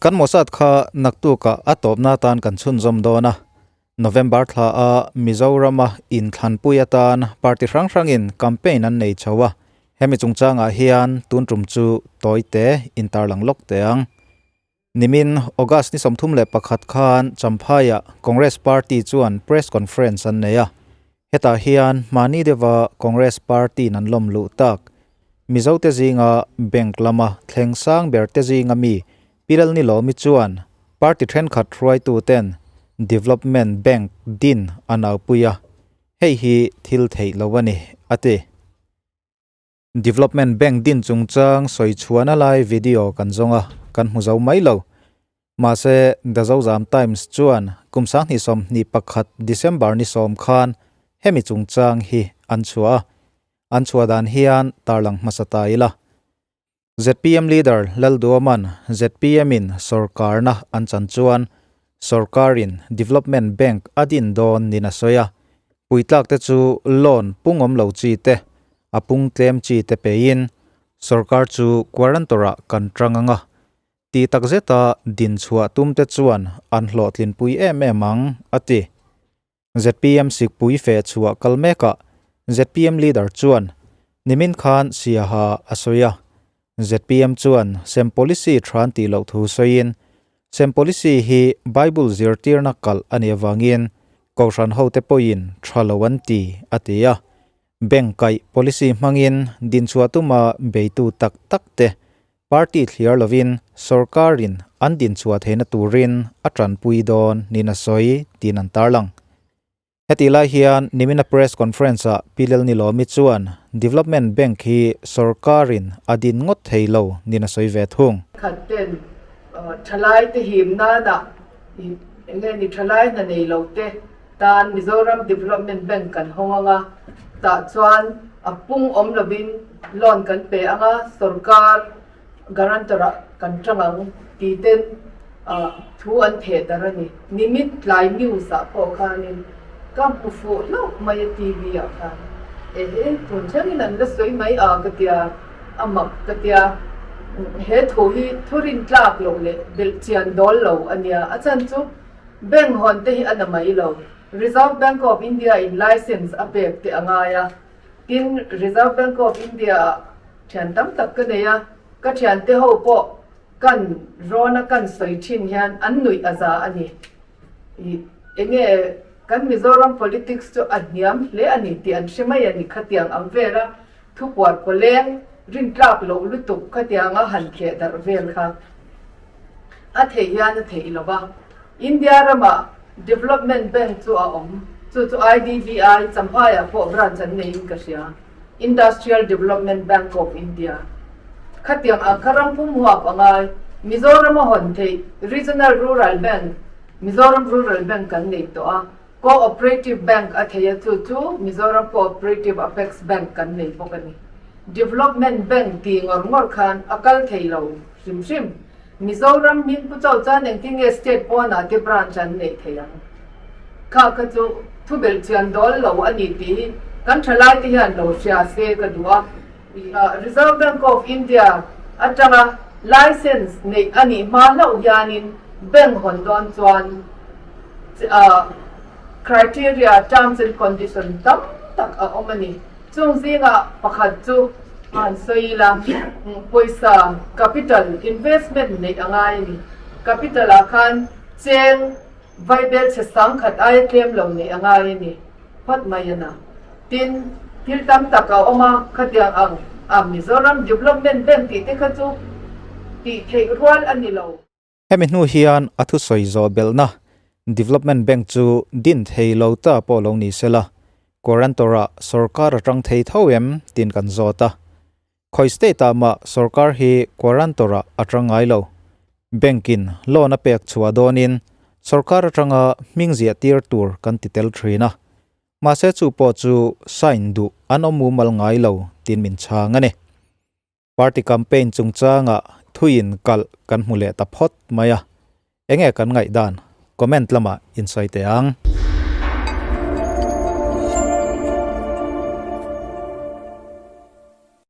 Kan Mossad kha naktukah a tawpna atan kan chhunzawm dawn a. November thla a Mizorama inthlanpui atan party hrang hrangin campaign an nei chho a. Hemi chungchangah hian tun tum chu tawite intarlang lawk teh ang. Nimin August ni 31 khan Champhaiah Congress Party chuan press conference an nei a. Hetah hian hmani deuha Congress Party-in an lawm luh tak, Mizote zinga bank lama thleng sang berte zinga mi Pi Lalnilawmi chuan party thenkhat hruaituten Development Bank din a naupui a, hei hi thil theih lo a ni, a ti. Development Bank din chungchang sawi chhuahna lai video kan zawng a, kan hmu zo mai lo. Mahse, The Zozam Times chuan kum 2021 December ni 10 khan hemi chungchang hi an chhuah a, an chhuah dan hian tarlang hmasa ta ila. Zpm leader Lalduaman zpm in sawrkarna an chan chuan sawrkarin Development Bank a din dawn nin a sawi a, puitlak te chu loan pungawm lo chi te, a pung tlem chi te peiin sawrkar chu quarantor-ah kan tang ang a, tih tak zeta din chhuah tum te chuan an hlawhtlinpui em em ang, a ti. Zpm sikpui feh chhuah kal mekah zpm leader chuan nimin khan Siaha a sawi a, zpm chuan sem policy than tih loh thu sawiin sem policy hi Bible zirtirna kalh a nih avangin Kohhran hote pawhin tha lo an ti, a ti a. Bank kaih policy hmangin dinchhuah tuma beitu tak tak te party thliar lovin sorkarin an dinchhuah theihna turin a tanpui dawn niin a sawi tiin an tarlang. Hetih lai hian nimina press conference ah Pi Lelnilawmi chuan Development Bank hi sorkarin a din ngawt thei lo niin a sawi ve thung. Khat ten thalai te him nana enge ni thalai hna nei lo te Tan Mizoram Development Bank kan hawng ang a, tah chuan a pung awm lovin loan kan pe ang a, sorkar guarantor ah kan tang ang tih ten thu an theh dar a ni. Nimin tlai news ah pawh khanin ka hmu fuh hlauh mai a TV ah khan. Ehe, tun thlengin an la sawi mai a ka tia, a mak ka tia. He thu hi thurin tlak loh leh belhchian dawl lo a nia, a chan chu Bank hawn te hi a na mai lo. Reserve Bank of India in license a pek te a ngai a. Tin, Reserve Bank of India ah thian tam tak ka nei a, ka thian te ho pawh kan rawn a kan sawi thin hian an nuih a za a ni. Ih, enge kan Mizoram politics chu a hniam hle a ni tih an hre mai a ni khatiang ang vel a, thupuar pawleng rintlak loh lutuk khatiang a han thleh darh vel kha. A theih hian a theih lo va. India ramah Development Bank chu a awm, chu chu IDBI, Champhaiah pawh branch an neiin ka hria, Industrial Development Bank of India. Khatiang ang kha ram pum huap a ngai. Mizoram a hawn theih Regional Rural Bank, Mizoram Rural Bank kan nei tawh a, Co-operative Bank a thei a, chu chu Mizoram Co-operative Apex Bank kan nei bawk a ni. Development Bank tih ngawr ngawr khan a kal thei lo. Hrim hrim. Mizoram hming pu chauh chuan engtin nge state pawnah te branch an neih theih ang? Kha kha chu thu belh chian dawl lo a ni tih hi kan thalai te hian lo hria se ka duh a. Reserve Bank of India atanga license neih a nih hma hlauh hianin bank hawn dawn chuan criteria, terms and condition tam tak a awm a ni. Chung zingah pakhat chu han sawi ila, pawisa, capital, investment neih a ngai a ni. Capital ah khan cheng vaibel chhe 10,000 aia tlem lo neih a ngai a ni phawt mai a na. Tin, thil tam tak a awm a, khatiang ang a Mizoram Development Bank tih te kha chu tih theih rual a ni lo. Hemi hnu hian a thusawi zawh belhna Development Bank chu din thei lo ta pawh lo ni sela, Guarantor-ah sorkar a tang thei tho em tiin kan zawt a. Khawi state-ah mah sorkar hi Guarantor-ah a tang ngai lo. Bank-in loan a pek chhuah dawnin sorkar atanga hming ziah tir tur kan ti tel thin a. Mahse chu pawh chu sign duh an awm mumal ngai lo tiin min chhang a ni. Party campaign chungchangah thuin kalh kan hmu leh ta phawt mai a, enge kan ngaihdan? Comment lamah in sawi teh ang.